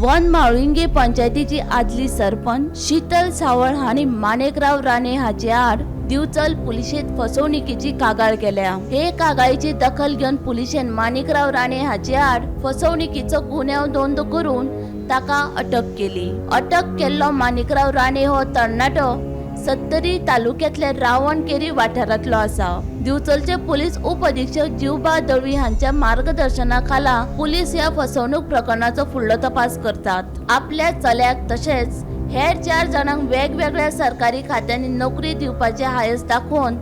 One Mhalunge पंचायतीची आदली सरपंच शीतल सावळ हांणी माणिकराव राणे हाचे आड दिवचल पुलिशेंत फसवणुकीची कागाळ केल्या. हे कागाळीची दखल घेवन पुलिशेन माणिकराव राणे हाचे आड फसवणुकीचो गुन्यांव नोंद करून ताका अटक केली. अटक केल्लो माणिकराव राणे हो तरणाटो सत्तरी तालुक्यांतल्या रावणकेरी वाठारांतलो आसा. दिवचलचे पोलीस उपअधिक्षक जिवबा दळवी हांच्या मार्गदर्शना खाला पुलीस ह्या फसवणूक प्रकरणाचो फुडलो तपास करतात. आपल्या चल्याक तशेंच हेर 4 जाणांक वेगवेगळ्या सरकारी खात्यांनी नोकरी दिवपाचे हायस दाखोवन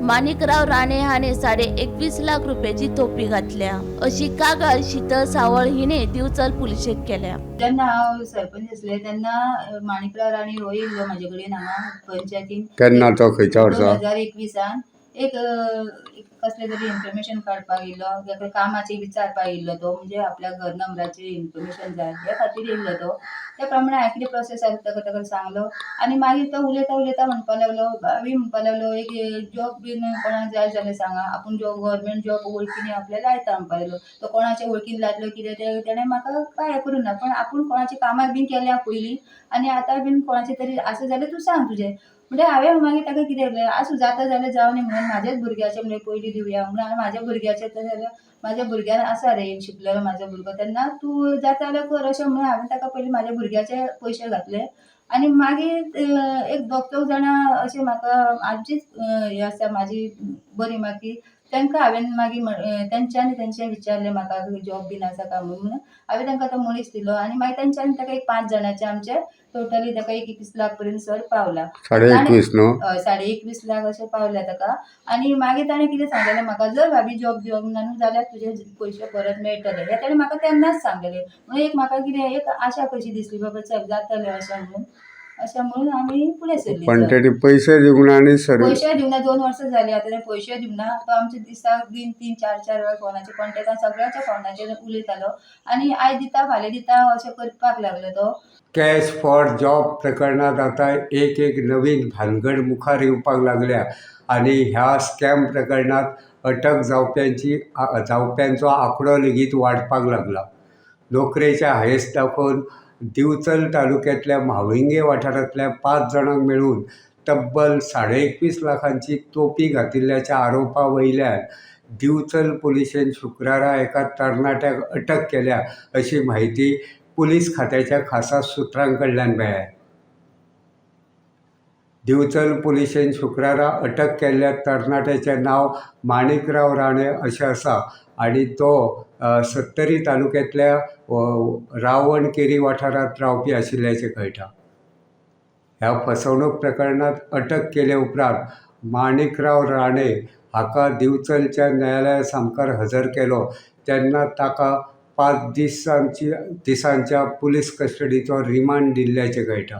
माणिकराव राणे हाणे 21.5 लाख रुपयाची तोपी घातल्या अशी कागाळ शीतल सावळ हिणे दिवचल पुलिशेत केल्या. जेन्ना हांव सरपंच आसलें तेन्ना माणिकराव राणे हो येयल्लो म्हाजे कडेन हांगा पंचायतीन. केन्ना तो खंयच्या वर्सा? 2021 एक कसलें तरी इन्फॉर्मेशन काडपाक येयल्लो, ताका कामाचें विचारपाक येयल्लो तो, म्हणजे आपल्या घर नंबराचें इन्फॉर्मेशन जाय हे खातीर येयल्लो तो. त्या प्रमाणे हांवें कितें प्रोसेस आसा ताका ताका सांगलो आनी मागीर तो उलयता उलयता म्हणपाक लागलो, भाभी म्हणपाक लागलो एक जॉब बीन कोणाक जाय जाल्यार सांगा, आपूण जॉब गव्हर्मेंट जॉब वळखीन आपल्या लायता म्हणपाक लागलो. तो कोणाच्या वळखीन लायतलो कितें तें तेणें म्हाका कांय हें करूं ना, पण आपूण कोणाची कामां बीन केल्या पयलीं आनी आतां बीन कोणाचें तरी आसा जाल्यार तूं सांग तुजें. म्हणजे हांवें मागीर ताका कितें केलें, आसूं जाता जाल्यार जावं न्ही म्हणून म्हाज्याच भुरग्याचें म्हणजे पयलीं दिवया म्हणून हांवें म्हाज्या भुरग्याचें तशें जाल्यार म्हाज्या भुरग्यान आसा रे शिकलेलो म्हाजो भुरगो, तेन्ना तूं जाता जाल्यार कर अशें म्हणून हांवें ताका पयलीं म्हाज्या भुरग्याचे पयशे घातले. आनी मागीर एक दोग चौग जाणां अशें म्हाका आमचीच हें आसा म्हाजी बरी मागीर तांकां हांवें मागीर तेंच्यांनी तेंचें विचारलें म्हाका जॉब बीन आसा काय म्हणून, हांवें तांकां तो मनीस दिलो आनी मागीर तेंच्यांनी ताका एक 5 जाणांचे आमचे टोटली ताका 21 लाख पर्यंत सर पावला. 21.5 न्हू? हय, 21.5 लाख अशें पावल्या ताका. आनी मागीर ताणें कितें सांगलेलें म्हाका, जर भाभी जॉब दिवंक ना न्हू जाल्यार तुजे पयशे परत मेळटले, हें ताणें म्हाका तेन्नाच सांगलेलें. म्हणून एक म्हाका कितें एक आशा कशी दिसली बाबा चल जातलें अशें म्हणून, अशें म्हणून आमी फुडें सरलीं. पण तेणी पयशे दिवंक ना आनी सर पयशे दिवना, 2 वर्सां जालीं आतां ताणें पयशे दिवना. तो आमचे दिसाक दिन 3 4 4 वेळा फोनाचेर कॉन्टेक्ट सगळ्यांच्या फोनाचेर उलयतालो आनी आयज दिता फाल्यां दिता अशें करपाक लागलो तो. कॅश फॉर जॉब प्रकरणांत आतां एक एक नवीन भानगड मुखार येवपाक लागल्या आनी ह्या स्कॅम प्रकरणांत अटक जावप्यांचो आंकडो लेगीत वाडपाक लागला. नोकरेच्या हायस दाखोवन दिवचल तालुक्यांतल्या म्हाळुंगे वाठारांतल्या 5 जाणांक मेळून तब्बल 21.5 लाखांची तोपी घातिल्ल्याच्या आरोपा वयल्यान दिवचल पुलिशेन शुक्रारा एका तरणाट्याक अटक केल्या अशी म्हायती पुलीस खात्याच्या खासा सुत्रां कडल्यान मेळ्ळ्या. दिवचल पुलिशेन शुक्रारा अटक केल्ल्या तरणाट्याचें नांव माणिकराव राणे अशें आसा आनी तो सत्तरी तालुक्यांतल्या रावणकेरी वाठारांत रावपी आशिल्ल्याचें कळटा. ह्या फसवणूक प्रकरणांत अटक केले उपरांत माणिकराव राणे हाका दिवचलच्या न्यायालया सामकार हजर केलो तेन्ना ताका 5 दिसांच्या पुलीस कस्टडीचो रिमांड दिल्ल्याचें कळटा.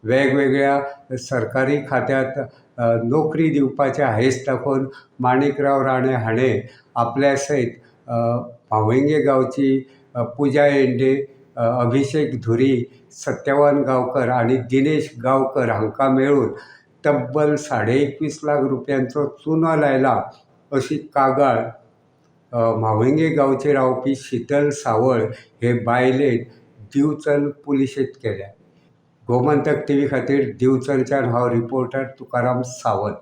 वेगवेगळ्या सरकारी खात्यांत नोकरी दिवपाचें हायस दाखोवन माणिकराव राणे हाणें आपल्या सयत म्हाळुंगे गांवची पुजा येंडे, अभिषेक धुरी, सत्यवान गांवकर आनी दिनेश गांवकर हांकां मेळून तब्बल 21.5 लाख रुपयांचो चुनो लायला अशी कागाळ म्हाळुंगे गांवचे रावपी शीतल सावळ हे बायलेन दिवचल पुलिशेंत केल्या. गोमंतक टीव्ही खातीर दिवचलच्यान हांव रिपोर्टर तुकाराम सावंत.